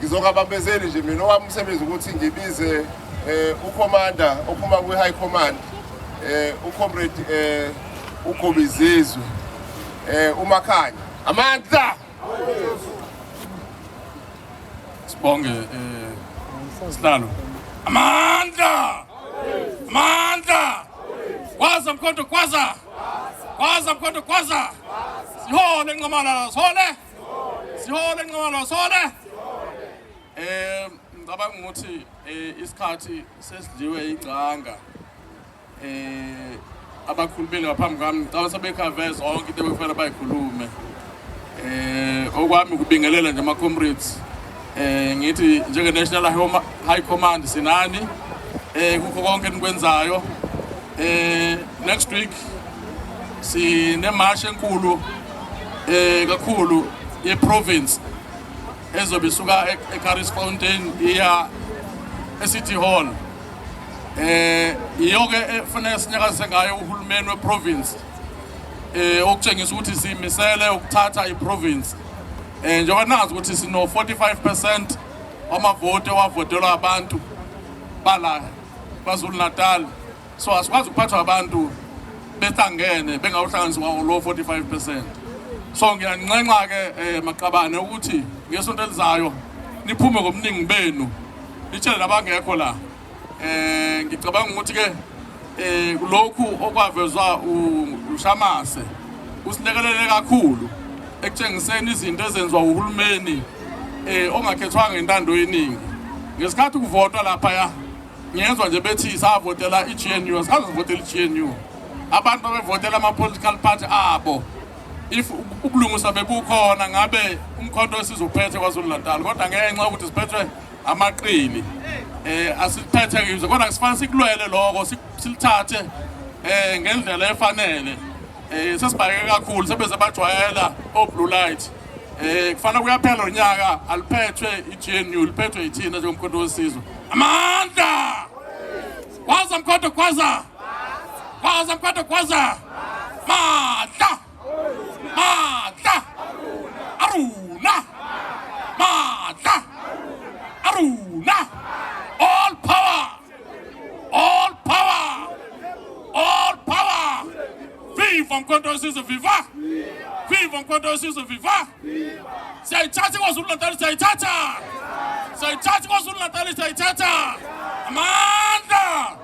Ngizongabambezeli nje mina, owami umsebenzi ukuthi ngibize ucommander ophuma kwi-high command, ucomrade uGobizizwe uMakhanya. Amandla! Sibonge sihlalo. Amandla! Amandla! Gwaza Mkhonto, gwaza! Gwaza Mkhonto, gwaza! Sihole Nxamalala, sihole! Sihole Nxamalala, sihole! Ngicabanga ukuthi isikhathi sesidliwe igcanga. Abakhulumeli ngaphambi kwami ngicabanga sebekhave zonke into ebekufanele bayikhulume. Okwami ukubingelela nje ama comrades. Ngithi njenge National High Command sinani kukho konke enikwenzayo. Next week sine march enkulu kakhulu ye province ezobe isuka eCurries Fountain iya eCity Hall. Iyo-ke efanele sinyakazise ngayo uhulumeni weprovince, okutshengisa ukuthi simisele ukuthatha iprovince, njengoba nazi ukuthi sino 45% wamavoti ewavotelwa abantu bala KwaZulu Natal. So asikwazi ukuphathwa abantu behlangene bengawuhlanganiswa lo 45%. So ngiyancenxa ke maqabane ukuthi ngesonto elizayo niphume ngobuningi benu, nitshele nabangekho la. Ngicabanga ukuthi ke lokhu okwavezwa uShamase usilekelele kakhulu ekutshengiseni izinto ezenziwa uhulumeni ongakhethwanga ngentando yeningi. Ngesikhathi kuvotwa lapha ya ngiyezwa nje bethi savotela i-GNU, asikaze sivotela i-GNU. Abantu babevotela ama-political party abo. If ubulungisa bebukhona ngabe uMkhonto wesizwe uphethe KwaZulu Natal, kodwa ngenxa yokuthi siphethwe amaqili asiphethe ngizwe, kodwa kufanele sikulwele lokho, silithathe ngendlela efanele. Sesibheke kakhulu, sebeze bajwayela o blue light. Kufanele kuyaphela unyaka aliphethwe i-GNU, liphethwe yithina njengoMkhonto wesizwe. Amandla! Gwaza Mkhonto, gwaza! Gwaza Mkhonto, gwaza! Mandla! Mandla! Aruna! Mandla! Aruna! All power! All power! All power! Viva Mkhonto wesizwe, viva! Viva Mkhonto wesizwe, viva! Siyayithatha iKwaZulu Natal, siyayithatha! Siyayithatha iKwaZulu Natal, siyayithatha! Amandla!